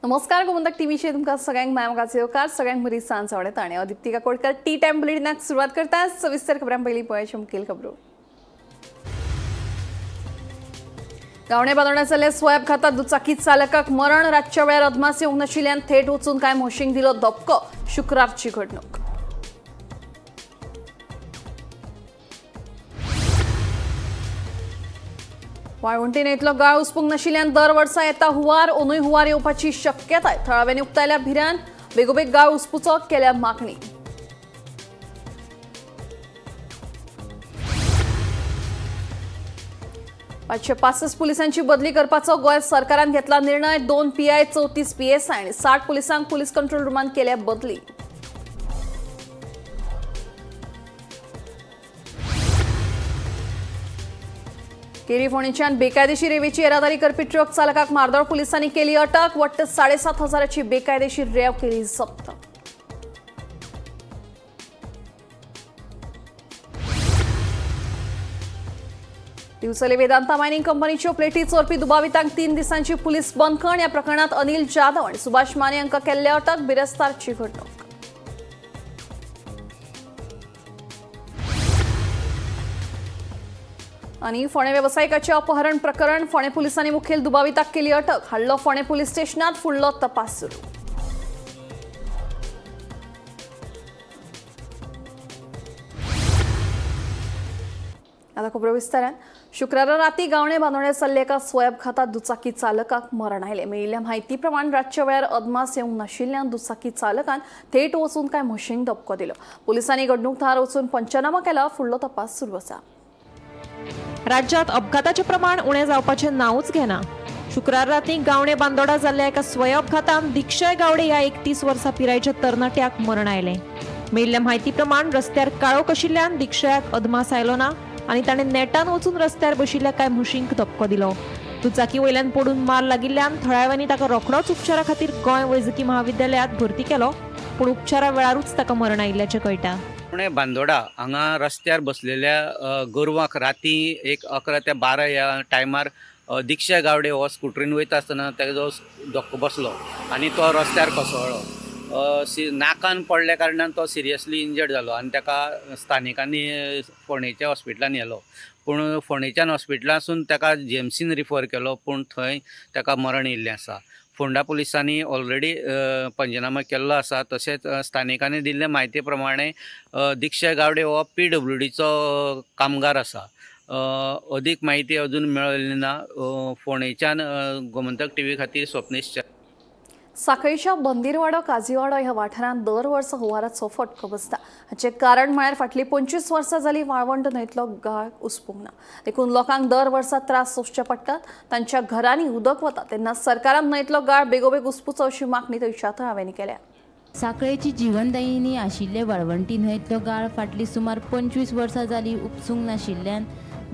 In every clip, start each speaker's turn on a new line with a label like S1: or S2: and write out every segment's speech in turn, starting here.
S1: नमस्कार, गोमंतक टीव्हीचेर तुमकां सगळ्यांक माया मोगाचो येवकार. सगळ्यांक बरी सांज आवडटा आनी हांव दीप्ती काकोडकर टी टायम बुलेटिनाक सुरवात करता. सविस्तर खबरां. पयलीं पळयाचे मुखेल खबरो. गावणे बांदोड्या जाल्ल्या स्वय अपघातात दुचाकी चालकाक मरण. रातच्या वेळार अदमास येवंक नाशिल्ल्यान थेट वचून कांय म्हशींक दिलो धपको. शुक्रारची घडणूक. वाळवंटी न्हंयतलो गाळ उसपूंक नाशिल्ल्यान दर वर्सा येता हुंवार. अंदूय हुंवार येवपाची शक्यताय. थळाव्यांनी उक्तायल्या भिरांत. बेगोबेग गाळ उसपुचो केल्या मागणी. 565 पोलिसांची बदली करपाचो गोंय सरकारान घेतला निर्णय. 2 पीआय, 34 पीएसआय आणि 60 पोलिसांक पोलीस कंट्रोल रुमांत केल्या बदली. केरी फोंडेच्यान बेकायदेशीर रेवेची येरादारी करपी ट्रक चालकाक मार्दोळ पोलिसांनी केली अटक. वट्ट 7,500ची बेकायदेशीर रेव केली जप्त. दिवचले वेदांता मायनिंग कंपनीच्यो प्लेटी चोरपी दुबावितांक 3 दिसांची पुलीस बंदखण. या प्रकरणात अनिल जाधव आणि सुभाष माने हांकां केल्ले अटक. बिरेस्तारची घडणूक. आणि फोंडें वेवसायिकाचे अपहरण प्रकरण. फोंडें पोलिसांनी मुखेल दुबाविताक केली अटक. हाडलो फोंडें पोलीस स्टेशनात. फुडलो तपास सुरू. आता खबरो विस्तारान. शुक्रारा राती गावणे बांदोड्या जाल्ल्या एका स्वय अपघातात दुचाकी चालकाक मरण आयलें. मेळिल्ल्या म्हायती प्रमाण रातच्या वेळार अदमास येवंक नाशिल्ल्यान दुचाकी चालकान थेट वचून कांय म्हशींक धपको दिलो. पोलिसांनी घडणूक थळार वचून पंचनामा केला. फुडलो तपास सुरू आसा.
S2: राज्यात अपघाताचें प्रमाण उणें जावपाचें नांवूच घेना. शुक्रार राती गावणे बांदोडा जाल्ल्या एका स्वय अपघातान दीक्षय गावडे ह्या 31 वर्सां पिरायेच्या तरणाट्याक मरण आयलें. मेळिल्ल्या म्हायती प्रमाण रस्त्यार काळोख आशिल्ल्यान दीक्षयाक अदमास आयलो ना आनी ताणें नेटान वचून रस्त्यार बशिल्ल्या कांय म्हशींक धपको दिलो. दुचाकी वयल्यान पडून मार लागिल्ल्यान थळाव्यांनी ताका रोखडोच उपचारा खातीर गोंय वैजकी महाविद्यालयांत भरती केलो, पूण उपचारा वेळारूच ताका मरण आयिल्ल्याचें कळटा.
S3: पुणे बांदोडा हांगा रस्त्यार बसलेल्या गोरवांक राती एक 11 ते 12 ह्या टायमार दीक्षा गावडे हो स्कुटरीन वयता आसतना तेजो धक्को बसलो आनी तो रस्त्यार कोसळ्ळो. नाकान पडल्या कारणान तो सिरियसली इंजर्ड जालो आनी ताका स्थानिकांनी फोंडेच्या हॉस्पिटलान व्हेलो, पूण फोंडेच्यान हॉस्पिटलांसून ताका जीएमसीन रिफर केलो, पूण थंय ताका मरण येयल्लें आसा. फोंडा पुलिसांनी ऑलरेडी पंचनामा केल्लो आसा. तशेंच स्थानिकांनी दिल्ले म्हायती प्रमाणे दीक्षा गावडे हो पीडब्ल्यूडीचो कामगार आसा. अदीक म्हायती अजून मेळिल्ली ना. फोंडेच्यान गोमंतक टीव्ही खातीर स्वप्नेश.
S1: साखळीच्या बंदीरवाडो, काजीवाडो ह्या वाठारांत दर वर्सा हुंवाराचो फटको बसता. हाचें कारण म्हळ्यार फाटलीं 25 वर्सां जालीं वाळवंट न्हंयतलो गाळ उसपूंक ना. देखून लोकांक दर वर्सा त्रास सोंसचे पडटात. तांच्या घरांनी उदक वता. तेन्ना सरकारान न्हंयतलो गाळ बेगोबेग उसपुचो अशी मागणी थंयच्या थळाव्यांनी केल्या.
S4: साखळेची जिवनदायिनी आशिल्ले वाळवंटी न्हंयतलो गाळ फाटलीं सुमार 25 वर्सां जालीं उपसूंक नाशिल्ल्यान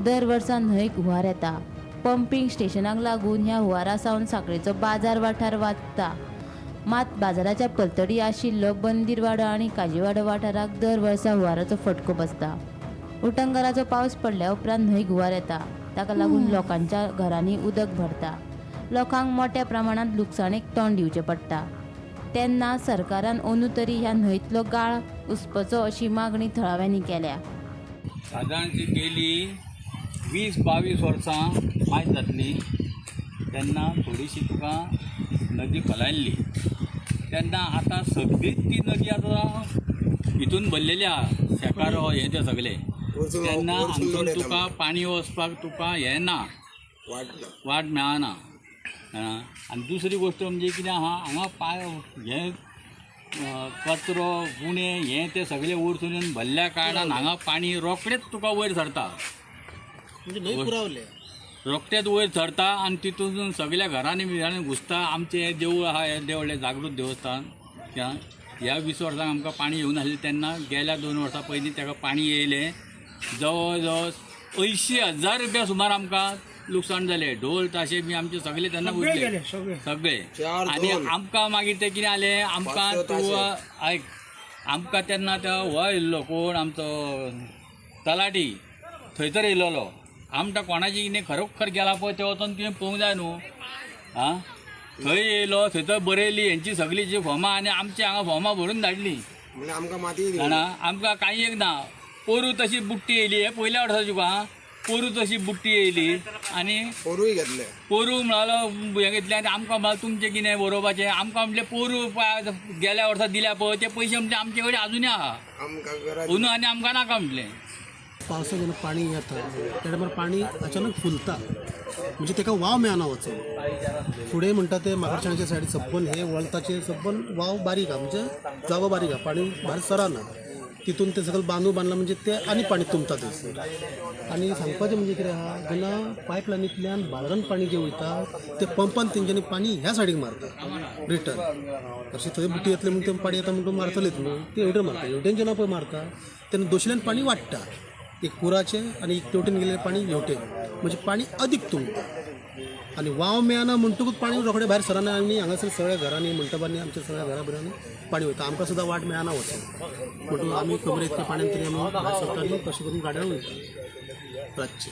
S4: दर वर्सा न्हंयक हुंवार येता. पंपींग स्टेशनाक लागून ह्या हुंवारा सावन साखळेचो बाजार वाठार वाचता. मात बाजाराच्या पलतडी आशिल्लो बंदीरवाडो आनी काजीवाडो वाठाराक दर वर्सा हुंवाराचो फटको बसता. उटंगाराचो पावस पडल्या उपरांत न्हंयक हुंवार येता. ताका लागून लोकांच्या घरांनी उदक भरता. लोकांक मोट्या प्रमाणांत लुकसाणेक तोंड दिवचें पडटा. तेन्ना सरकारान अंदू तरी ह्या न्हंयतलो गाळ उसपचो अशी मागणी थळाव्यांनी केल्या.
S5: सादारणशी गेली 20-22 वर्सां मायज जातली तेन्ना थोडीशी तुका नदी खोलायल्ली. तेन्ना आतां सगळीच ती नदी आतां हितून भरलेली आहा, शेकारो हें तें सगळें. तेन्ना हांगसून तुका पाणी वचपाक तुका हें ना, वाट मेळना. आनी दुसरी गोश्ट म्हणजे कितें आहा, हांगा पाय हें कचरो गुणे हें तें सगळें वरसून येवन भरल्या कारणान हांगा पाणी रोखडेंच तुका वयर सरता, रोखडेंच वयर सरता आनी तितून सगळ्या घरांनी बिरांनी घुसता. आमचें हें देवूळ आहा, हें देवूळ जागृत देवस्थान, ह्या 20 वर्सांक आमकां पाणी येवूं नासलें. तेन्ना गेल्या 2 वर्सां पयलीं ताका पाणी येयलें. जवळ जवळ 80,000 रुपया सुमार आमकां लुकसाण जालें. ढोल ताशे बी आमचे सगळे तेन्ना उरले सगळे. आनी आमकां मागीर तें कितें जालें, आमकां तूं आयक, आमकां तेन्ना तो हो येयल्लो कोण आमचो तलाटी थंयसर येयलेलो. आमकां कोणाची कितें खरोखर गेला पळय तें वचोन तुवें पळोवंक जाय न्हू. आं, थंय येयलो, थंय तर बरयली हेंची सगळी जी फॉर्मां आनी आमची हांगा फॉर्मां भरून धाडली.
S6: म्हणजे आमकां माती
S5: जाणा, आमकां कांय एक ना. पोरूं तशी बुट्टी येयली, हे पयल्या वर्सा तुका पोरूं तशी बुट्टी येयली आनी
S6: पोरूय घेतले.
S5: पोरूं म्हळ्यार हें घेतलें आनी आमकां म्हळ्यार तुमचें कितें बरोवपाचें, आमकां म्हणलें पोरूं पळय गेल्या वर्सा दिल्या पळय ते पयशे म्हणले आमचे कडेन आजुनूय आहा.
S6: आमकां गरज
S5: अंदू आनी आमकां नाका म्हणलें.
S7: पावसाक जेन्ना पाणी येता त्या टायमार पाणी अचानक फुलता, म्हणजे ताका वाव मेळना वचून फुडें. म्हणटा ते माकडशाण्याच्या सायडीन सब्बन हे वळताचे सब्बन वाव बारीक आहा, म्हणजे जागो बारीक आहा, पाणी भायर सरना. तितून ते सकयल बांदू बांदला म्हणजे ते आनी पाणी तुमता थंयसर. आनी सांगपाचें म्हणजे कितें आहा, जेन्ना पायपलायनींतल्यान बाजारान पाणी जें वयता ते पंपान तेंच्यांनी पाणी ह्या सायडीक मारता रिटर्न. अशें थंय बुटी येतले म्हूण ते पाणी येता म्हणटून मारतलेच न्हू ते हेवटेन मारता. हेवटेन जेन्ना पळय मारता तेन्ना दोशील्यान पाणी वाडटा, एक पुराचें आनी एक तेवटेन गेल्लें पाणी हेवटेन, म्हणजे पाणी अदीक तुमता आनी वाव मेळना म्हणटकूच पाणी रोखडें भायर सरना. आनी हांगासर सगळ्या घरांनी, मंटपांनी, आमच्या सगळ्या घराबिरांनी पाणी वयता. आमकां सुद्दां वाट मेळना वचूंक, म्हणटकूच आमी खबर इतकें पाण्यान तरी आमी भायर सरता आनी कशें करून गाडयान वयता. रातचें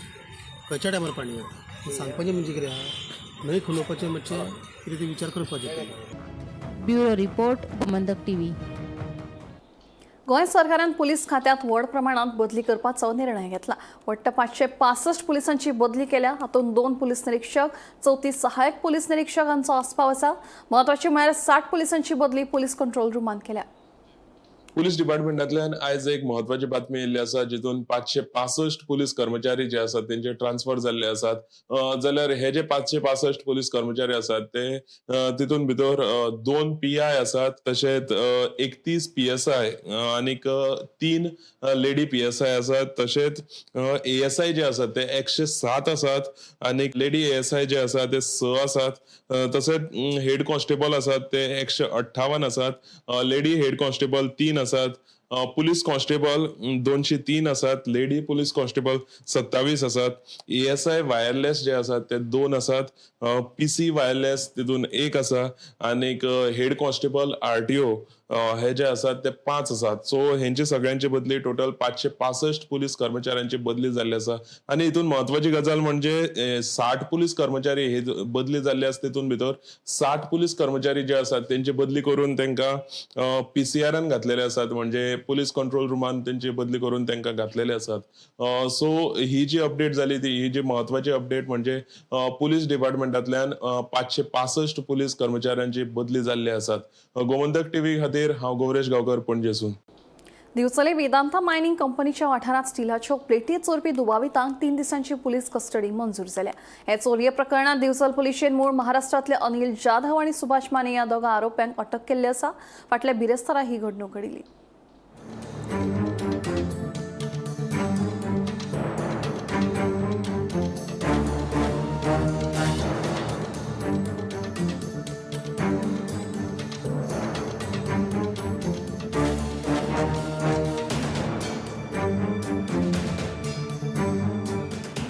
S7: खंयच्या टायमार पाणी येता सांगपाचें म्हणजे कितें आहा, न्हंय खोलोवपाचें मातशें कितें तें विचार करपाचें पयलीं.
S4: Bureau report, Gomantak TV.
S1: Goa सरकारान पुलीस खात्यांत व्हड प्रमाणात बदली करपाचो निर्णय घेतला. वट्ट 565 पुलिसांची बदली केल्या. हातूंत 2 पुलीस निरीक्षक, 34 सहाय्यक पुलीस निरीक्षक हांचो आस्पाव आसा. म्हत्वाचें म्हळ्यार 60 पुलिसांची बदली पुलीस कंट्रोल रुमांत केल्या.
S8: पुलीस डिपार्टमेंटांतल्यान आयज एक म्हत्वाची बातमी येयल्ली आसा, जितून 565 पुलीस कर्मचारी जे आसात तेंचे ट्रान्सफर जाल्ले आसात. जाल्यार हे जे 565 पुलीस कर्मचारी आसात ते तितून भितर 2 PI आसात, तशेंच 31 PSI आनीक 3 लेडी PSI आसात, तशेंच ASI जे आसात ते 107 आसात आनीक लेडी ASI जे आसात ते 6 आसात. तशेंच हेड कॉन्स्टेबल आसात ते 158 आसात, लेडी हेड कॉन्स्टेबल 3 आसात, पुलीस कॉन्स्टेबल 203 आसात, लेडी पुलीस कॉन्स्टेबल 27 आसात, ASI wireless जे आसात ते 2 आसात, PC wireless तितून 1 आसा आनीक हेड कॉन्स्टेबल RTO हे जे आसात ते 5 आसात. सो हेंची सगळ्यांची बदली टोटल 565 पुलीस कर्मचाऱ्यांची बदली जाल्ली आसा. आनी हितून म्हत्वाची गजाल म्हणजे 60 पुलीस कर्मचारी हे बदली जाल्ले आसा, तितून भितर 60 पुलीस कर्मचारी जे आसात तेंची बदली करून तांकां PCRन घातलेले आसात, म्हणजे पुलीस कंट्रोल रुमान तेंची बदली करून तांकां घातलेले आसात. सो ही जी अपडेट जाली ती ही जी म्हत्वाची अपडेट म्हणजे पुलीस डिपार्टमेंटांतल्यान 565 पुलीस कर्मचाऱ्यांची बदली जाल्ली आसात. गोमंतक टीव्ही खातीर हांव गौरेश गांवकर, पणजेसून.
S1: दिवचले वेदांता मायनिंग कंपनीच्या वाठारांत स्टिलाच्यो प्लेटी चोरपी दुबावितांक 3 दिसांची पुलीस कस्टडी मंजूर जाल्या. हे चोरये प्रकरणात दिवचल पुलिशेन मूळ महाराष्ट्रांतले अनिल जाधव आनी सुभाष माने ह्या दोगां आरोप्यांक अटक केल्ली आसा. फाटल्या बिरेस्तारा ही घडणूक घडिल्ली.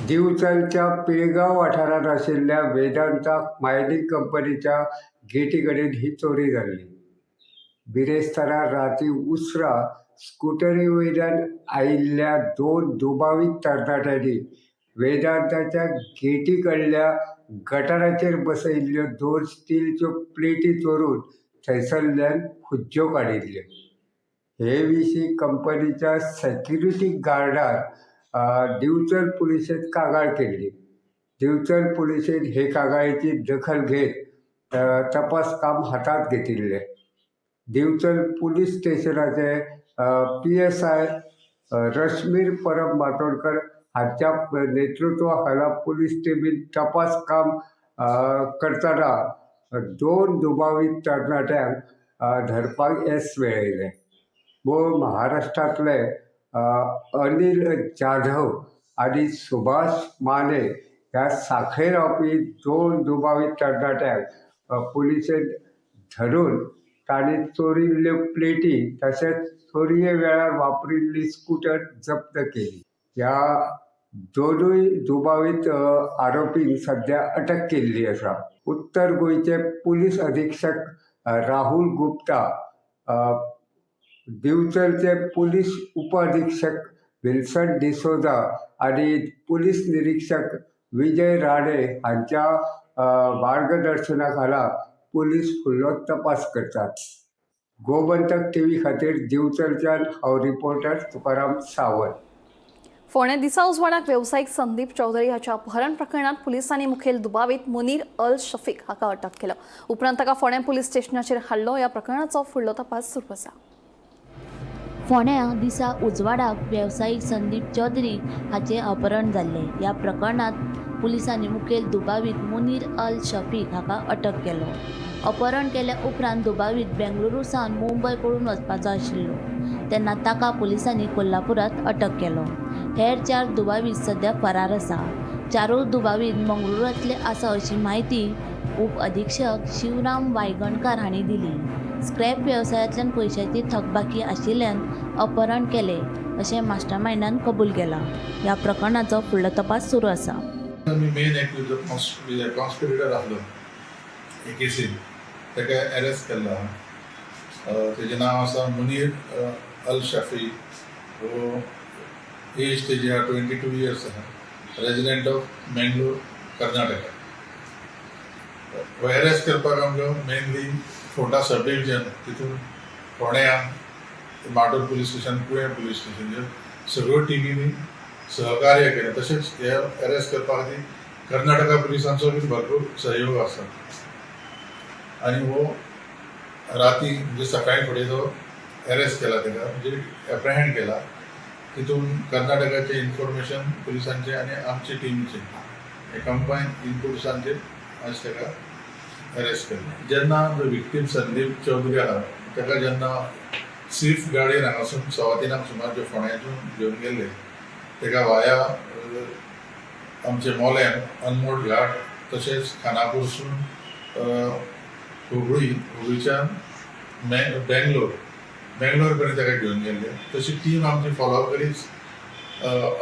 S9: दिवचलच्या पिळगांव वाठारांत आशिल्ल्या वेदांता मायनिंग कंपनीच्या गेटी कडेन ही चोरी जाल्ली. बिरेस्तारा राती उसरां स्कुटरी वयल्यान आयिल्ल्या 2 दुबावीत तरणाट्यांनी वेदांताच्या गेटी कडल्या गटाराचेर बसयिल्ल्यो 2 स्टीलच्यो प्लेटी चोरून थंयसरल्यान हुज्ज्यो काडिल्ल्यो. हे विशीं कंपनीच्या सेक्युरिटी गार्डान दिवचल पुलिशेंत कागाळ केल्ली. दिवचल पुलिशेन हे कागाळीची दखल घेत तपास काम हातांत घेतिल्लें. दिवचल पुलीस स्टेशनाचे PSI Rashmir Parab Matondkar हांच्या नेतृत्वा खाला पुलीस टिमीन तपास काम करतना 2 दुबावीत तरणाट्यांक धरपाक येस मेळयलें. मूळ महाराष्ट्रांतले अनिल जाधव आनी सुभाष माने ह्या सांखळे रावपी 2 दुबावीत तरणाट्यांक पुलिशेन धरून तांणी चोरिल्ल्यो प्लेटी तशेंच चोरये वेळार वापरिल्ली स्कुटर जप्त केली. ह्या 2 दुबावीत आरोपींक सद्या अटक केल्ली आसा. उत्तर गोंयचे पुलीस अधीक्षक राहुल गुप्ता, दिवचलचे पुलीस उपअधीक्षक विल्सन डिसोजा आनी पुलीस निरीक्षक विजय राणे हांच्या मार्गदर्शना खाला पुलीस फुडलो तपास करतात. गोमंतक टीव्ही खातीर दिवचलच्यान हांव रिपोर्टर तुकाराम सावंत.
S1: फोंडें दिसा उजवाडाक वेवसायीक संदीप चौधरी हाच्या अपहरण प्रकरणात पुलिसांनी मुखेल दुबावीत मुनीर अल शफीक हाका अटक केलो. उपरांत ताका फोंडें पुलीस स्टेशनाचेर हाडलो. ह्या प्रकरणाचो फुडलो तपास सुरू आसा.
S4: फोंड्यां दिसा उजवाडाक वेवसायीक संदीप चौधरी हाचें अपहरण जाल्लें. ह्या प्रकरणांत पुलिसांनी मुखेल दुबावीत मुनीर अल शफीक हाका अटक केलो. अपहरण केल्या उपरांत दुबावीत बेंगळुरू सावन मुंबय पळून वचपाचो आशिल्लो, तेन्ना ताका पुलिसांनी कोल्हापुरांत अटक केलो. हेर 4 दुबावीत सध्या फरार आसा. 4 दुबावीत मंगळुरांतले आसा अशी म्हायती उप अधीक्षक शिवराम वायगणकार हांणी दिली. स्क्रॅप वेवसायांतल्यान पयशांची थकबाकी आशिल्ल्यान अपहरण केलें अशें मास्टरमायंडान कबूल केलां. ह्या प्रकरणाचो फुडलो तपास सुरू आसा.
S10: आमी मेन एक्यूज कॉन्स्पिरेटर आसलो हे केसीन, ताका अरेस्ट केल्लो आहा. तेजें नांव आसा मुनीर अल शफी. हो एज तेजी आहा 22 इयर्स आहा, रेजिडेंट ऑफ मेंगलोर, कर्नाटका. हो अरेस्ट करपाक आमकां मेनली फोंडा सब डिविजन, तितून फोंड्या, Matol police station, Cunha police स्टेशनचेर सगळ्यो टिमींनी सहकार्य केलें. तशेंच हे अरेस्ट करपा खातीर कर्नाटका पुलिसांचो बी भरपूर सहयोग आसा. आनी हो राती म्हणजे सकाळी फुडें जो अरेस्ट केला ताका, म्हणजे एप्रहेंड केला, तितून कर्नाटकाचे इन्फॉर्मेशन पुलिसांचे आनी आमचे टिमीचे हे कंबायन इनपुट्सांचेर आज ताका अरेस्ट केल्लें. जेन्ना जो विक्टीम संदीप चौधरी आहा ताका जेन्ना स्विफ्ट गाडयेन हांगासून 3:15 सुमार जे फोंड्यासून घेवन गेल्ले, ताका वाया आमचे मोलेम, अनमोड घाट, तशेंच खानापूरसून हुबळी, हुबळीच्यान बेंगलोर, बेंगलोर कडेन ताका घेवन गेल्ले. तशी टीम आमची फॉलो करीत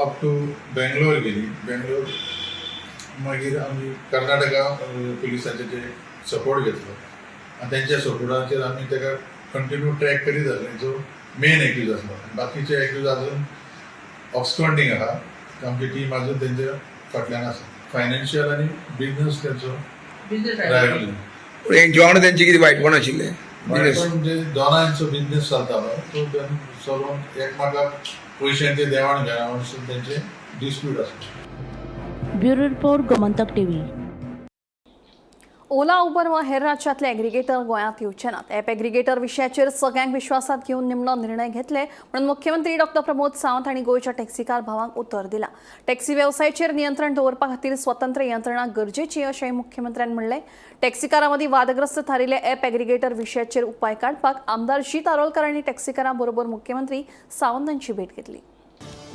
S10: अप टू बेंगलोर गेली. बेंगलोर मागीर आमी कर्नाटका पुलिसांचे जे सपोर्ट घेतलो आनी तेंच्या सपोर्टाचेर आमी ताका कंटिन्यू ट्रॅक करीत आसले. जो मेन एक्यूज आसलो, बाकीचे एक्यूज अजून ऑब्सकॉन्डिंग आहा. आमची टीम अजून तेंच्या फाटल्यान आसा. फायनान्शियल आनी बिजनस तेंचो रायवल.
S6: पूण हेंच्या वांगडा तेंचे कितें वायटपण आशिल्लें?
S10: वायटपण म्हणजे दोनांचो बिजनेस चलतालो, तो चलोवन एकमेकाक पयशांचे देवाण घेवाण तेंचे डिस्प्यूट आसलो.
S4: Bureau report, Gomantak TV.
S1: Ola, Uber वा हेर राज्यांतले एग्रिगेटर गोंयांत येवचे नात. ॲप एग्रिगेटर विशयाचेर सगळ्यांक विश्वासात घेवन निमणो निर्णय घेतले म्हणून मुख्यमंत्री डॉ प्रमोद सावंत हांणी गोंयच्या टॅक्सीकार भावांक उतर दिला. टॅक्सी वेवसायाचेर नियंत्रण दवरपा खातीर स्वतंत्र यंत्रणा गरजेची अशेंय मुख्यमंत्र्यान म्हणलें. टॅक्सीकारां मदीं वादग्रस्त थारिल्ले ॲप एग्रिगेटर विशयाचेर उपाय काडपाक आमदार जीत आरोलकर हांणी टॅक्सीकारां बरोबर मुख्यमंत्री सावंत हांची भेट घेतली.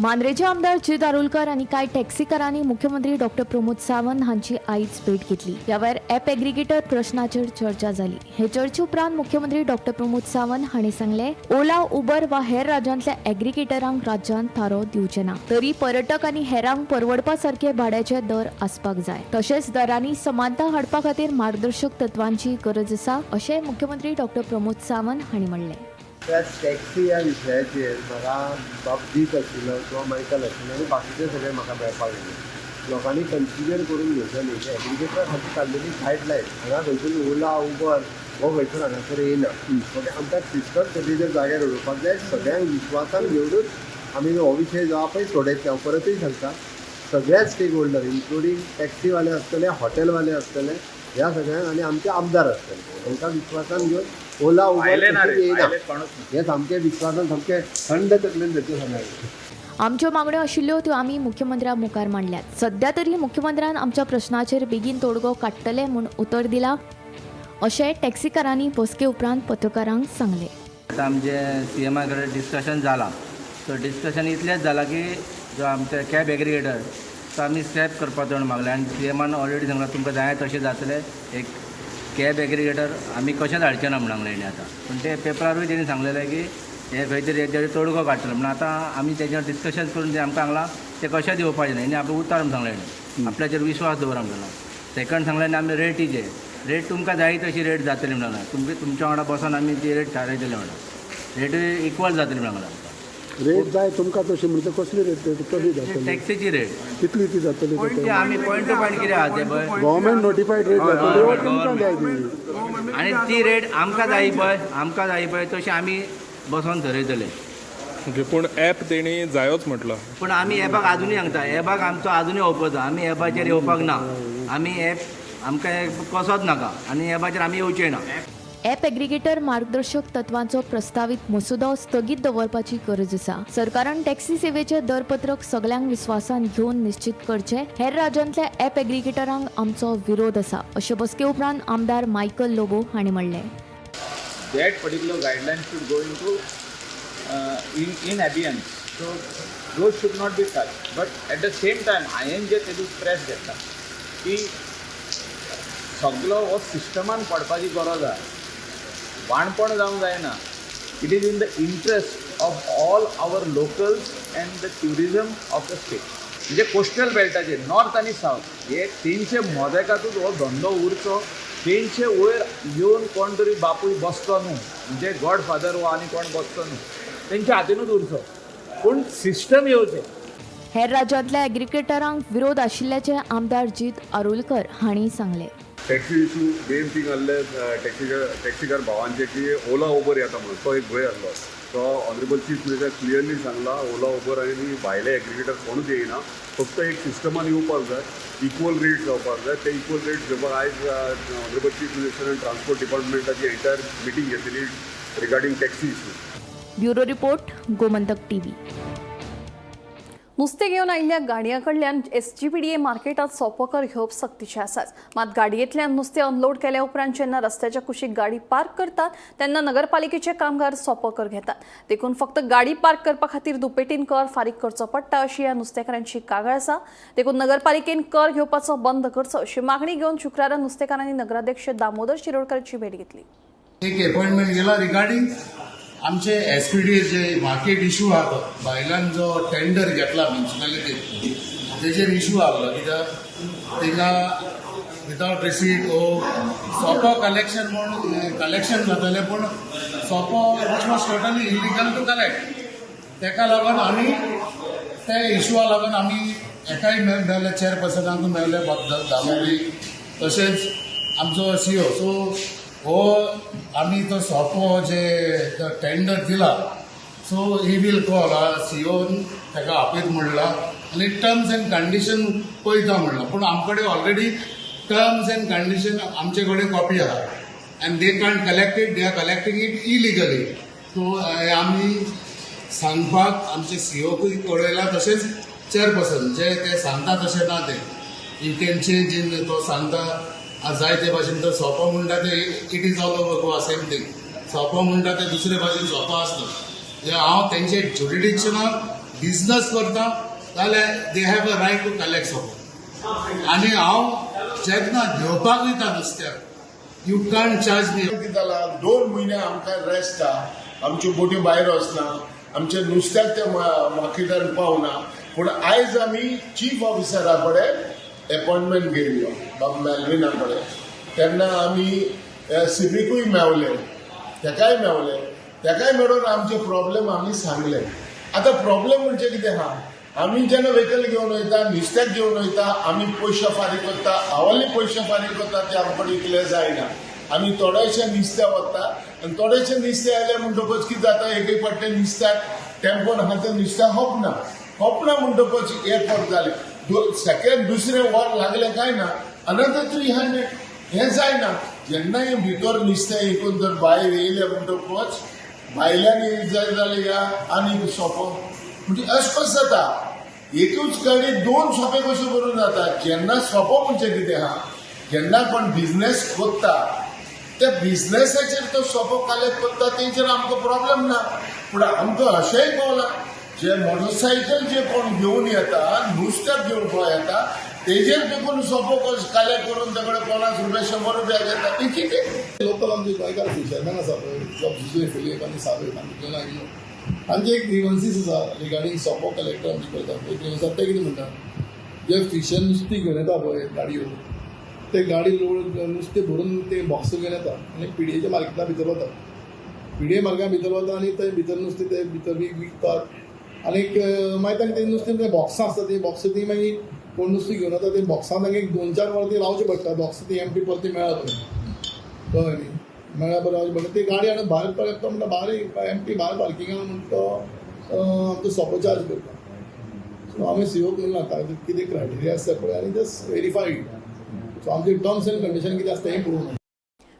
S11: मांद्रेचे आमदार जीत आरोलकर आनी कांय टॅक्सीकारांनी मुख्यमंत्री डॉक्टर प्रमोद सावंत हांची आयज भेट घेतली. ह्या वेळार ॲप एग्रिगेटर प्रश्नाचेर चर्चा जाली. हे चर्चे उपरांत मुख्यमंत्री डॉक्टर प्रमोद सावंत हांणी सांगलें, ओला, उबर वा हेर राज्यांतल्या एग्रिगेटरांक राज्यांत थारो दिवचे ना, तरी पर्यटक आनी हेरांक परवडपा सारके भाड्याचे दर आसपाक जाय. तशेंच दरांनी समानता हाडपा खातीर मार्गदर्शक तत्वांची गरज आसा अशें मुख्यमंत्री डॉक्टर प्रमोद सावंत हांणी म्हणलें.
S9: त्या टॅक्सी ह्या विशयाचेर म्हाका बाब दीत आशिल्लो किंवा मायकल आशिल्लो आनी बाकीचे सगळे म्हाका मेळपाक येयले. लोकांनी कन्फ्युजन करून घेवचें न्ही. एग्रिगेटरा खातीर काडलेली गायडलायन हांगा खंयसून ओला, उबर हो खंयसून हांगासर येयना. ओके, आमकां सिस्टम प्रोसिजर जाग्यार उडोवपाक जाय. सगळ्यांक विश्वासान घेवनूच आमी हो विशय जो आहा पळय सोडयतले. हांव परतूय सांगता, सगळ्याच स्टेक होल्डर इन्क्लुडींग टॅक्सीवाले आसतले, हॉटेलवाले आसतले, ह्या सगळ्यांक आनी आमचे आमदार आसतले, तांकां विश्वासान घेवन ओला, उबर येयना हें सामकें विश्वासान सामकें थंड तकलेन धरचें सगळ्यांक.
S11: आमच्यो मागण्यो आशिल्ल्यो त्यो आमी मुख्यमंत्र्या मुखार मांडल्यात. सध्या तरी मुख्यमंत्र्यान आमच्या प्रश्नाचेर बेगीन तोडगो काडटले म्हूण उतर दिला अशें टॅक्सीकारांनी बसके उपरांत पत्रकारांक सांगलें.
S3: आतां आमचें सीएमा कडेन डिस्कशन जालां. सो डिस्कशन इतलेंच जालां की जो आमचे कॅब एग्रिगेटर तो आमी स्क्रॅप करपाचो म्हूण मागलें आनी सीएमान ऑलरेडी सांगलां तुमकां जाय तशें जातलें. एक कॅब एग्रिगेटर आमी कशेंच हाडचे ना म्हण सांगलें तेणी आतां. पूण ते पेपरारूय तेणी सांगलेलें की हे खंय तरी हेजेर तोडगो काडटलो म्हण. आतां आमी तेजेर डिस्कशन करून ते आमकां सांगलां तें कशेंच येवपाचें ना. हेणी आपलें उतर म्हण सांगलें तेणी, आपल्याचेर विश्वास दवरा म्हण सांगला. सेकंड सांगलें आनी आमी रेटीचेर, रेट तुमकां जाय तशी रेट जातली म्हण सांगला. तुमच्या वांगडा बसोन आमी ती रेट थारायतले म्हणून, रेटूय इक्वल जातली म्हण सांगला.
S9: रेट जाय तुमकां तशी म्हणजे कसली रेट कशी जातली
S5: टॅक्सीची रेट
S9: कितली ती जातली?
S5: ते आमी पॉयंट टू पॉयंट कितें आहा ते पळय
S9: गव्हर्मेंट नोटिफायड रेट जातली वा तुमकां जाय ती?
S5: आनी ती रेट आमकां जाय पळय, आमकां जाय पळय तशी आमी बसोन थरयतले.
S8: ओके, पूण ॲप तेणी जायोच म्हटलां.
S5: पूण आमी एपाक आजुनूय सांगता, एपाक आमचो आजुनूय ओपोज आहा. आमी एपाचेर येवपाक ना. आमी एप आमकां कसोच नाका आनी एपाचेर आमी येवचे ना.
S11: ॲप एग्रीगेटर मार्गदर्शक तत्वांचो प्रस्तावीत मसुदो स्थगीत दवरपाची गरज आसा. सरकारान टॅक्सी सेवेचे दरपत्रक सगल्यांक विस्वासान घेवन निश्चित करचे. हेर राज्यांतल्या ॲप एग्रीगेटरांक आमचो विरोध आसा, अशें बसके उपरांत आमदार मायकल लोबो हांणी म्हणलें.
S12: That particular guideline should go into in abeyance. So those should not be touched. But at the same time, हांवें जे तेजो स्ट्रेस घेतला की सगलो हो सिस्टमान पडपाची गरज आहा, वाणपण जावंक जायना. It is in the interest of all our locals and the tourism of the state. म्हणजे कोस्टल बेल्टाचेर नॉर्थ आनी सावथ हे तेंचे मोदेकातूच हो धंदो उरचो, तेंचे वयर येवन कोण तरी बापूय बसचो न्हू, म्हणजे गॉड फादर हो आनी कोण बसचो न्हू, तेंच्या हातीनूच उरचो, पूण सिस्टम येवचें.
S11: हेर राज्यांतल्या एग्रीगेटरांक विरोध आशिल्ल्याचें आमदार जीत आरोलकर हांणी सांगलें.
S13: टॅक्सी इशू मेन थींग आहले टॅक्सीकार भावांचे की ओला उबर येता म्हणून तो एक भंय आसलो. तो ऑनरेबल चीफ मिनिस्टर क्लियरली सांगला ओला उबर आनी भायले एग्रीगेटर कोणूच येयना, फक्त एक सिस्टमान येवपाक जाय, इक्वल रेट जावपाक जाय. ते इक्वल रेट घेवपाक आयज ऑनरेबल चीफ मिनिस्टरान ट्रान्सपोर्ट डिपार्टमेंटाची एंटायर मिटींग घेतलेली regarding taxi issue.
S11: Bureau report, Gomantak TV.
S1: नुस्तें घेवन आयिल्ल्या गाडयां कडल्यान एसजीपीडीए मार्केटांत सोपो कर घेवप सक्तीचें आसाच. मात गाडयेंतल्यान नुस्तें अनलोड केल्या उपरांत जेन्ना रस्त्याच्या कुशीक गाडी पार्क करतात तेन्ना नगरपालिकेचे कामगार सोपो कर घेतात. देखून फक्त गाडी पार्क करपा खातीर दुपेटीन कर फारीक करचो पडटा अशी ह्या नुस्तेकारांची कागाळ आसा. देखून नगरपालिकेन कर घेवपाचो बंद करचो अशी मागणी घेवन शुक्रारा नुस्तेकारांनी नगराध्यक्ष दामोदर शिरोडकरांची भेट घेतली.
S10: एक अपॉइंटमेंट गेला रिगार्डिंग आमचे S P D J market issue आहा तो भायल्यान जो टेंडर घेतला म्युन्सिपालिटीन तेजेर इशू आहलो कित्याक तिंगा विदावट रिसीट हो सोपो कलेक्शन म्हूण कलेक्शन जातालें, पूण सोपो which was totally illegal to collect. तेका लागून आमी ते इशुआ लागून आमी एकाय मेळ्ळे चेअरपर्सनाक मेळ्ळे दामोदी, तशेंच आमचो सी ओ. सो हो आमी तो सोपो जे टेंडर दिला so he will call C on ताका आपयत म्हणला आनी टर्म्स एंड कंडिशन पळयता म्हणला, पूण आमचे कडेन ऑलरेडी टर्म्स एंड कंडिशन आमचे कडेन कॉपी आहा and they can't collect it, they are collecting it illegally. So आमी सांगपाक आमचे सी ओकूय कळयला, तशेंच चेअरपर्सन जे ते सांगता तशें ना, ते you can change in तो सांगता जाय ते भाशेन तो सोपो म्हणटा ते it is all over Goa same thing. सोपो म्हणटा ते दुसरे भाशेन सोपो आसता. जे हांव तेंचे ज्युरिडिक्शनाक बिजनस करता जाल्यार they have a right to collect सोपो. आनी हांव जेन्ना घेवपाक वयता नुस्त्याक you can't charge मी.
S14: कितें जालां, 2 म्हयने आमकां रेस्ट आहा, आमच्यो बोटी भायर वचना, आमच्या नुस्त्याक ते मार्केटान पावना. पूण आयज आमी चीफ ऑफिसरा कडेन अपॉइंटमेंट घेयल्लो बाब मेलविना कडेन, तेन्ना आमी सिवीकूय मेवले, तेकाय मेवले, तेकाय मेळून आमचे प्रॉब्लेम आमी सांगले. आतां प्रॉब्लेम म्हणजे कितें आहा, आमी जेन्ना व्हेकल घेवन वयता, नुस्त्याक घेवन वयता, आमी पयशे फारीक करता, आवली पयशे फारीक करता, ते आमकां इतले जायना. आमी थोडेशे नुस्त्या वता आनी थोडेशे नुस्तें आयलें म्हणटकच कितें जाता, एक एक फावटी नुस्त्याक टेम्पोन आहा तें नुस्त्या खपना, खपना म्हणटकच एक फावट जालें, सेकेंड दुसरें वर लागलें काय ना अनदर 300 हें जायना. जेन्ना हें भितर नुस्तें विकून जर भायर येयलें म्हणटकच भायल्यान जाय जाल्यार ह्या आनी सोंपो म्हणजे अशें कशें जाता, एकूच गाडी 2 सोंपे कशे करून जाता. जेन्ना सोंपो म्हणजे कितें आहा, जेन्ना कोण बिजनेस करता त्या बिजनेसाचेर तो सोंपो कलेक्ट करता तेंचेर आमकां प्रॉब्लेम ना. पूण आमकां अशेंय कळना जे मोटरसायकल जे कोण घेवन येता, नुस्त्याक घेवन पळय येता, तेजेर देखून सोंपो कलेक्ट करून तेकडे 50 रुपया 100 रुपया घेता, ते कितें?
S10: लोकल आमचे गोंयकार फिशरमॅन आसा पळय, जुजे फिलीप आनी सावेक आनी थंय आयिल्लो, तांचे एक ग्रिवन्सीस आसा रिगार्डींग सोपो कलेक्टर आमचे करता. एक ग्रिवन्स आसा, ते कितें म्हणटा, जे फिशर नुस्तीं घेवन येता पळय गाडयो, ते गाडी लोड नुस्तें भरून ते बॉक्स घेवन येता आनी पिडयेच्या मार्केटा भितर वता, पिडये मार्केटा भितर वता आनी थंय भितर नुस्तें ते भितर विकतात. आनीक मागीर तांकां तें नुस्तें तें बॉक्सां आसता, ती बॉक्सां ती मागीर कोण नुस्तें घेवन वता, ती बॉक्सां तांकां एक 2-4 वरां ती रावचें पडटा. बॉक्सां ती एमटी परती मेळ्ळा पर्यंत, कळ्ळें न्ही, मेळ्ळा पर्यंत रावचें पडटा. ती गाडी हाडून भायर परत म्हणटा, भायर एमटी भायर पार्किंगान म्हणटा तो आमचो सोपो चार्ज करता. सो आमी सीओक म्हणलां ताजें कितें क्रायटेरिया आसता पळय आनी जस्ट वेरीफाय it. सो आमचे टर्म्स एंड कंडिशन कितें आसता हें पळोवंक.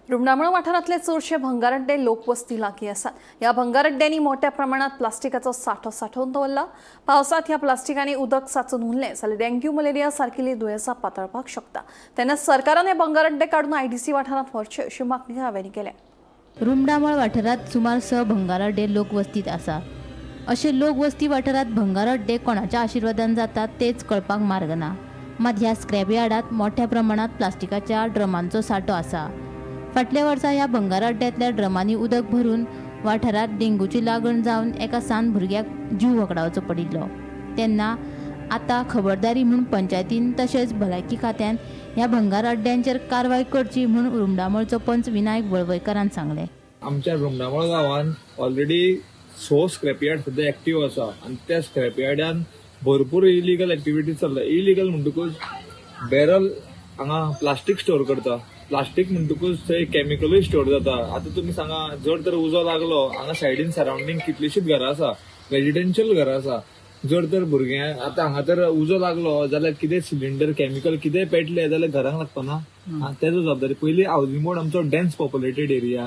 S1: रुमडामळ वाठारांतले चडशे भंगारअड्डे लोकवस्ती लागीं आसात. ह्या भंगारअड्ड्यांनी मोठ्या प्रमाणात प्लास्टिकाचो सांठो सांठोवन दवरला. पावसांत ह्या प्लास्टिकांनी उदक साचून उरलें जाल्यार डेंग्यू, मलेरिया सारकिल्ली दुयेंसां पातळपाक शकता. तेन्ना सरकारान हे भंगारअड्डे काडून आयडीसी वाठारांत व्हरचे अशी मागणी थळाव्यांनी केल्या.
S4: रुमडामळ वाठारांत सुमार 6 भंगार अड्डे लोकवस्तीत आसा. अशे लोकवस्ती वाठारांत भंगार अड्डे कोणाच्या आशिर्वादान जातात तेच कळपाक मार्ग ना. मात ह्या स्क्रॅप यार्डात मोठ्या प्रमाणात प्लास्टिकाच्या ड्रमांचो सांठो आसा. फाटल्या वर्सा ह्या भंगार अड्ड्यांतल्या ड्रमांनी उदक भरून वाठारांत डेंगूची लागण जावन एका सान भुरग्याक जीव वगडावचो पडिल्लो. तेन्ना आतां खबरदारी म्हूण पंचायतीन तशेंच भलायकी खात्यान ह्या भंगार अड्ड्यांचेर कारवाय करची म्हूण रुमडामळचो पंच विनायक वळवयकारान सांगलें.
S15: आमच्या रुमडामळ गांवांत ऑलरेडी 6 स्क्रॅप यार्ड सद्या एक्टीव आसा आनी त्या स्क्रॅप यार्डान भरपूर इलिगल एक्टिविटीज चल्ला. इलिगल म्हणटकूच बॅरल हांगा प्लास्टीक स्टोर करता. प्लास्टीक म्हणटकूच थंय कॅमिकलूय स्टोर जाता. आतां तुमी सांगा, जर तर उजो लागलो, हांगा सायडीन सरावंडींग कितलीशीच घरां आसा, रेजिडेन्शियल घरां आसा. जर तर भुरग्यांक आतां हांगा तर उजो लागलो जाल्यार कितें सिलिंडर कॅमिकल कितें पेटलें जाल्यार घरांक लागपाना, तेजो जबाबदारी. पयलीं हावजींग बोर्ड आमचो डेन्स पॉप्युलेटेड एरिया,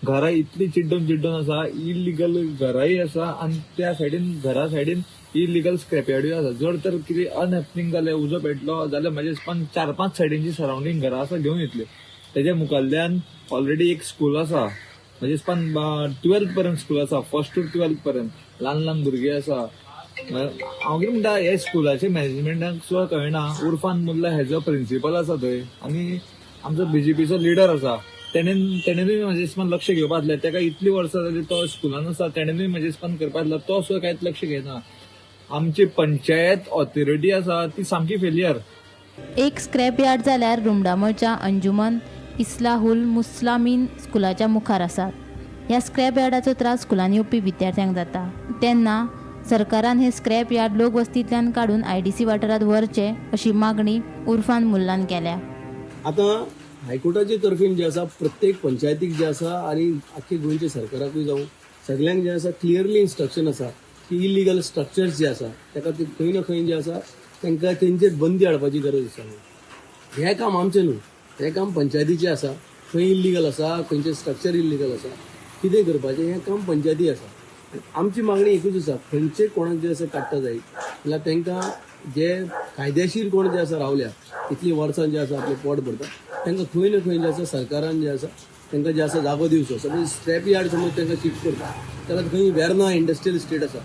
S15: घरां इतली चिड्डून चिड्डून आसा, इलिगल घरांय आसा आनी त्या सायडीन घरा सायडीन इलिगल स्क्रॅपयार्डूय आसा. जर तर कितें अनहॅपनींग जालें, उजो पेटलो जाल्यार म्हाजे हिसपान 4-5 सायडीनची सरावंडींग घरां आसा घेवन येतली. तेज्या मुखाल्ल्यान ऑलरेडी एक स्कूल आसा, म्हाजे हिसपान 12th पर्यंत स्कूल आसा, 1st to 12th पर्यंत ल्हान ल्हान भुरगीं आसा. हांव कितें म्हणटा, हे स्कुलाचे मॅनेजमेंटाक सुद्दां कळना. उर्फान मुल्ला हेजो प्रिंसिपल आसा थंय आनी आमचो बीजेपीचो लिडर आसा, तेणेनूय म्हाजे हिसपान लक्ष घेवपा आसलें. तेका इतली वर्सां जाली तो स्कुलान आसा, तेणेनूय म्हाजे हिसपान करपा आसलो, तो सुद्दां कांयच लक्ष घेना. आमची पंचायत ऑथॉरिटी आसा ती सामकी फेलियर.
S4: एक स्क्रॅप यार्ड जाल्यार रुमडामळच्या अंजुमन इस्लाहुल मुस्लामीन स्कुलाच्या मुखार आसात. ह्या स्क्रॅप यार्डाचो त्रास स्कुलान येवपी विद्यार्थ्यांक जाता. तेन्ना सरकारान हे स्क्रॅप यार्ड लोकवस्तींतल्यान काडून आयडीसी वाठारांत व्हरचे अशी मागणी उर्फान मुल्लान केल्या.
S9: आतां हायकोर्टाचे तर्फेन जे आसा प्रत्येक पंचायतीक जे आसा आनी आख्खे गोंयच्या सरकाराकूय जावं सगल्यांक जे आसा क्लियरली इन्स्ट्रक्शन आसा की इलिगल स्ट्रक्चर्स जे आसा ताका ते खंय ना खंय जे आसा तांकां तेंचेर बंदी हाडपाची गरज आसा. हें काम आमचें न्हू, हें काम पंचायतीचें आसा. खंय इल्लिगल आसा, खंयचें स्ट्रक्चर इल्लिगल आसा, कितें करपाचें हें काम पंचायती आसा. आमची मागणी एकूच आसा, खंयचे कोणाक जे आसा काडटा जायत जाल्यार तांकां जे कायदेशीर कोण जे आसा रावल्या इतलीं वर्सां जे आसा आपलें पोट भरता तांकां खंय ना खंय जे आसा सरकारान जे आसा तांकां जे आसा जागो दिवचो. सपोज स्क्रॅप यार्ड समज तांकां शिफ्ट करता जाल्यार खंय वेर्ना इंडस्ट्रियल इस्टेट आसा,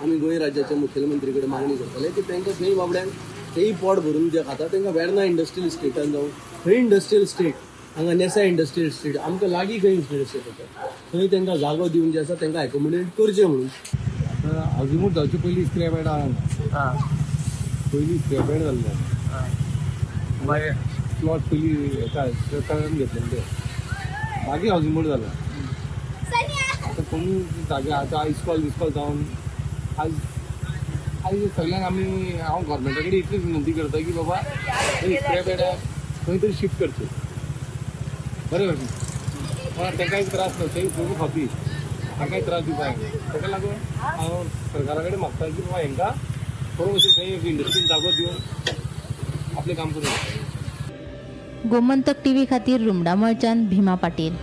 S9: आमी गोंय राज्याच्या मुखेलमंत्री कडेन मागणी करतले की तांकां खंय बाबड्यांक तेय पोट भरून जे खाता तांकां वेर्ना इंडस्ट्रियल इस्टेटान जावं खंय इंडस्ट्रियल इस्टेट हांगा नेसा इंडस्ट्रियल इस्टेट आमकां लागीं खंय इंडस्ट्रियल इस्टेट आसा थंय तांकां जागो दिवन जे आसा तांकां एकोमोडेट करचें म्हणून.
S16: आतां हावजींग बोर्ड जावचे पयलीं स्क्रॅप यार्ड आहा, पयलीं स्क्रॅप यार्ड जाल्लें, मागीर प्लॉट पयलीं हेका सरकारान घेतलेले ते, मागीर हावजींग बोर्ड जाला. आतां कोणूय जागे आतां इस्कॉल बिस्कॉल जावन आज आयज सगल्यांक आमी हांव गोवोरमेंटा कडेन इतलीच विनंती करता की बाबा स्क्रॅप यार्डाक खंय तरी शिफ्ट करचें, बरें भशेन, कोणाक तांकांय त्रास न्हू, तेय सगळीं खावपी तांकांय त्रास दिवपाक जायना. ताका लागून हांव सरकारा कडेन मागता की बाबा हेंकां बरो भशेन खंय एक इंडस्ट्रीन जागो दिवन आपलें काम करूं.
S4: गोमंतक टीव्ही खातीर रुमडामळच्यान भीमा पाटील.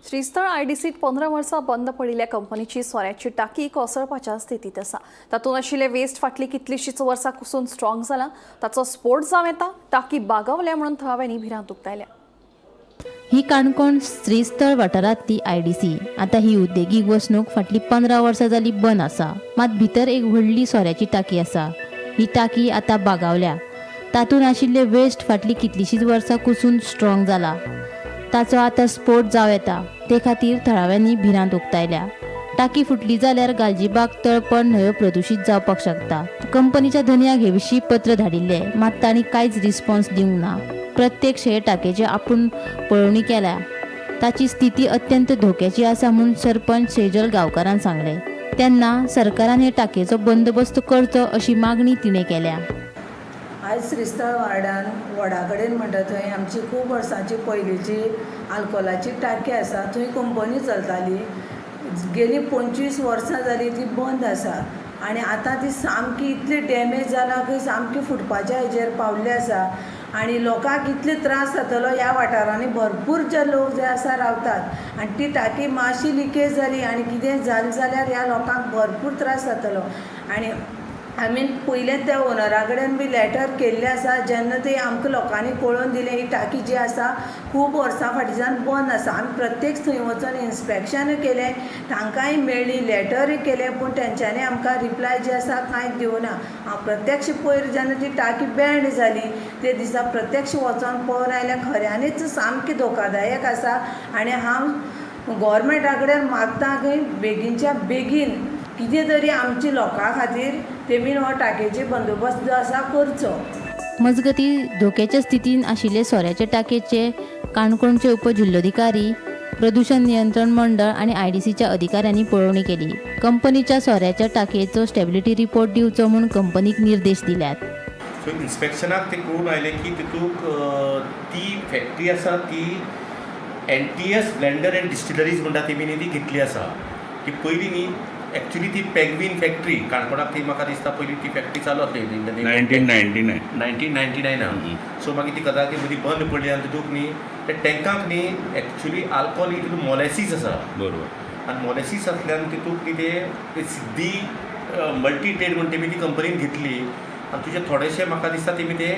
S1: श्रीस्थळ आयडीसीत 15 वर्सां बंद पडिल्ल्या कंपनीची सोऱ्याची टाकी कोसळपाच्या स्थितीत आसा. तातूंत आशिल्ले वेस्ट फाटलीं कितलींशींच वर्सां कुसून स्ट्रॉंग जाला, ताचो स्फोट जावं येता. टाकी बागवल्या म्हणून थळाव्यांनी भिरांत उक्तायल्या.
S4: ही काणकोण श्रीस्थळ वाठारांतली आयडीसी. आतां ही उद्देगीक वसणूक फाटलीं 15 वर्सां जाली बंद आसा. मात भितर एक व्हडली सोऱ्याची टाकी आसा. ही टाकी आतां बागावल्या. तातूंत आशिल्ले वेस्ट फाटलीं कितलींशींच वर्सां कुसून स्ट्रॉंग जाला, ताचो आतां स्फोट जावं येता. ते खातीर थळाव्यांनी भिरांत उक्तायल्या. टाकी फुटली जाल्यार गालजीबाग तळपण न्हंयो प्रदुशीत जावपाक शकता. कंपनीच्या धनयाक हे विशीं पत्र धाडिल्लें, मात तांणी कांयच रिस्पॉन्स दिवंक ना. प्रत्यक्ष हे टाकेची आपूण पळोवणी केल्या, ताची स्थिती अत्यंत धोक्याची आसा म्हूण सरपंच सेजल गांवकारान सांगलें. तेन्ना सरकारान हे टाकयेचो बंदोबस्त करचो अशी मागणी तिणें केल्या.
S17: आयज श्रीस्थळ वार्डान वडा कडेन म्हणटा थंय आमची खूब वर्सांची पयलींची आल्कोलाची टाकी आसा. थंय कंपनी चलताली. गेली 25 वर्सां जालीं ती बंद आसा आनी आतां ती सामकी इतली डॅमेज जाला की सामकी फुटपाच्या हेजेर पावल्ली आसा आनी लोकांक इतले त्रास जातलो. ह्या वाठारांनी भरपूर जे लोक जे आसा रावतात आनी ती टाकी मातशी लिकेज जाली आनी कितें जालें जाल्यार ह्या लोकांक भरपूर त्रास जातलो. आनी आमी पयलें त्या ओनरा कडेन बी लॅटर केल्लें आसा. जेन्ना ती आमकां लोकांनी कळोवन दिलें, ही टाकी जी आसा खूब वर्सां फाटीच्यान बंद आसा. आमी प्रत्येक थंय वचोन इन्स्पेक्शन केलें, तांकांय मेळ्ळी, लॅटरूय केलें, पूण तेंच्यांनी आमकां रिप्लाय जी आसा कांयच दिवना. हांव प्रत्यक्ष पयर जेन्ना ती टाकी बँड जाली ते दिसा प्रत्यक्ष वचोन पळोवन आयलें. खऱ्यांनीच सामकी धोकादायक आसा आनी हांव गोवोरमेंटा कडेन मागता की बेगीनच्या बेगीन कितें तरी आमच्या लोकां खातीर तेमी हो टाकयेचे बंदोबस्त जो आसा करचो.
S4: मजगतीं, धोक्याच्या स्थितीन आशिल्ले सोऱ्याचे टाकयेचे काणकोणचे उपजिल्लोधिकारी, प्रदूषण नियंत्रण मंडळ आनी आयडीसीच्या अधिकाऱ्यांनी पळोवणी केली. कंपनीच्या सोऱ्याच्या टाकयेचो स्टेबिलिटी रिपोर्ट दिवचो म्हूण कंपनीक निर्देश दिल्यात.
S18: सो इन्स्पेक्शनाक ते कळून आयलें की तितूंत ती फॅक्टरी आसा ती एनटीएस ब्लेंडर अँड डिस्टिलरीज म्हणटा तेमी न्ही ती घेतली आसा. ती पयलीं न्ही एक्चुली ती पेगवीन फॅक्टरी काणकोणाक, ती म्हाका दिसता पयलीं ती फॅक्टरी चालू आसली.
S19: 1999.
S18: 1999. सो मागीर ती कदाचित मदीं बंद पडली आनी तितूंत न्ही ते टँकाक न्ही एक्चुली आल्कोहोल न्ही, तितूंत मोलेसीस आसा. आनी मोलेसीस आसल्यान तितूंत न्ही ते सिद्धी मल्टी ट्रेड म्हण तेमी ती कंपनीन घेतली आनी तुजे थोडेशे म्हाका दिसता तेमी ते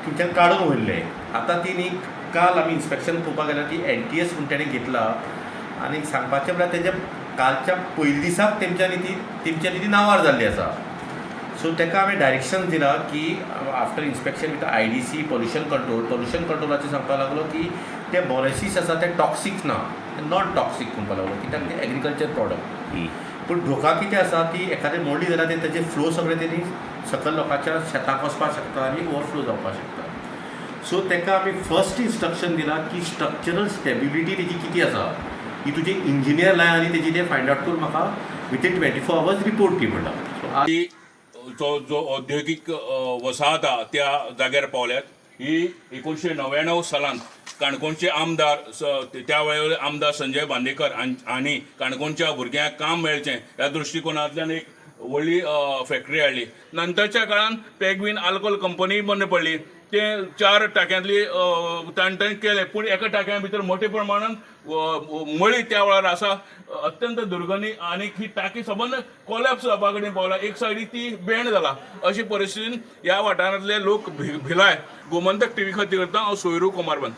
S18: थंयच्यान काडून व्हेल्ले. आतां ती न्ही काल आमी इन्स्पेक्शन पळोवपाक गेल्यार ती एनटीएस म्हण तेणें घेतला आनी सांगपाचें म्हळ्यार तेज्या कालच्या पयले दिसाक तेमच्यांनी ती नांवार जाल्ली आसा. सो ताका हांवें डायरेक्शन दिलां की after inspection with IDC, pollution control, pollution कंट्रोलाचेर सांगपाक लागलो की ते मोलेसीस आसा ते टॉक्सीक ना, नॉन टॉक्सीक म्हणपाक लागलो, कित्याक ते एग्रीकल्चर प्रॉडक्ट. पूण धोका कितें आसा, ती एखादें मोडली जाल्यार ते तेजे फ्लो सगळे तेणी सकयल लोकांच्या शेताक वचपाक शकता आनी ओवरफ्लो जावपाक शकता. सो ताका आमी फर्स्ट इन्स्ट्रक्शन दिलां की स्ट्रक्चरल स्टेबिलिटी तेजी कितें आसा ही तुजे इंजिनियर लाय आनी तेजी ते फायंड आवट करून म्हाका विथीन 24 आवर्स रिपोर्ट दी म्हणटा. सो
S19: ही जो जो औद्योगीक वसाहत आहा त्या जाग्यार पावल्यात. ही 1999 सालांत काणकोणचे आमदार, त्या वेळार आमदार संजय बांदेकर हांणी काणकोणच्या भुरग्यांक काम मेळचें ह्या दृश्टिकोनांतल्यान एक व्हडली फॅक्टरी हाडली. नंतरच्या काळान पेगवीन आल्कोहोल कंपनी बंद पडली. ते चार टाक्यांतली ताणें केलें, पूण एका टाक्या भितर मोठ्या प्रमाणान मळी त्या वेळार आसा, अत्यंत दुर्गंधी आनी ही टाकी सबंद कोलॅप्स जावपा कडेन पावला. एक सायडीक ती बेंड जाला. अशी परिस्थितीन ह्या वाठारांतले लोक भिलाय. गोमंतक टीव्ही खातीर करता हांव सोयरू कुमारबंद.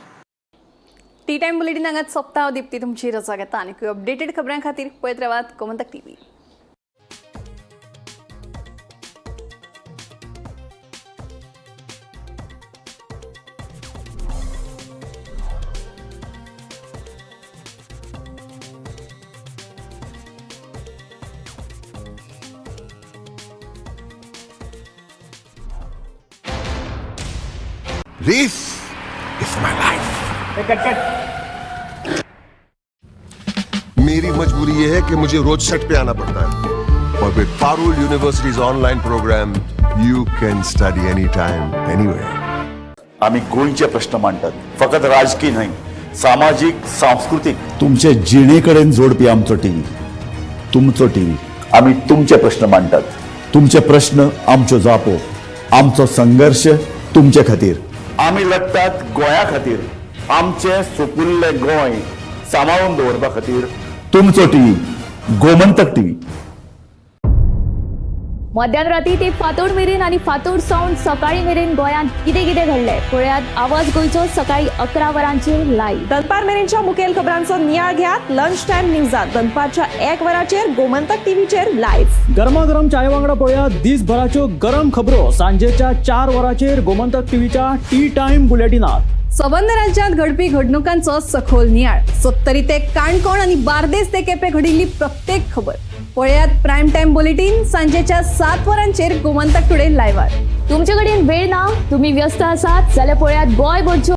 S1: टी टायम बुलेटीन हांगाच सोंपता. हांव दिप्ती तुमची रजा घेता आनी अपडेटेड खबरां खातीर पळयत रावात Gomantak TV.
S6: This is my life. मेरी मजबूरी ये है कि मुझे रोज सेट पे आना पड़ता है और with Parul University's online program, you can study anytime, anywhere.
S20: आमी गोंयचे प्रश्न मांडटात, फकत राजकीय न्हय, सामाजीक, सांस्कृतीक, तुमचे जिणे कडेन जोडपी आमचो टीव्ही, तुमचो टीव्ही. आमी तुमचे प्रश्न मांडटात, तुमचे प्रश्न आमच्यो जापो, आमचो संघर्श तुमचे खातीर. आमी लढटात गोंया खातीर, आमचें सुपुल्लें गोंय सांबाळून दवरपा खातीर. तुमचो टीव्ही, गोमंतक टीव्ही.
S11: मध्यान राती ते फांतोड मेरेन आनी फांतोड सावन सकाळी मेरेन गोंयांत कितें कितें घडलें पळयात आवाज गोंयचो सकाळी 11 वरांचेर लायव्ह.
S2: दनपार मेरेनच्या मुखेल खबरांचो नियाळ घेयात लंच टायम न्यूजात दनपारच्या 1 वराचेर गोमंतक टीव्हीचेर लायव्ह.
S21: गरमागरम चाये वांगडा पळया दिसभराच्यो गरम खबरो सांजेच्या 4 वरांचेर गोमंतक टीव्हीच्या टी टायम बुलेटिनात.
S1: सबंद राज्यांत घडपी घडणुकांचो सखोल नियाळ. सत्तरी ते काणकोण आनी बार्देस ते केपें घडिल्ली प्रत्येक खबर पळयात प्रायम टायम बुलेटीन सांजेच्या 7 वरांचेर गोमंतक टुडे लायव्हार.
S11: तुमचे कडेन वेळ ना, तुमी व्यस्त आसात जाल्यार पळयात गोंयभरच्यो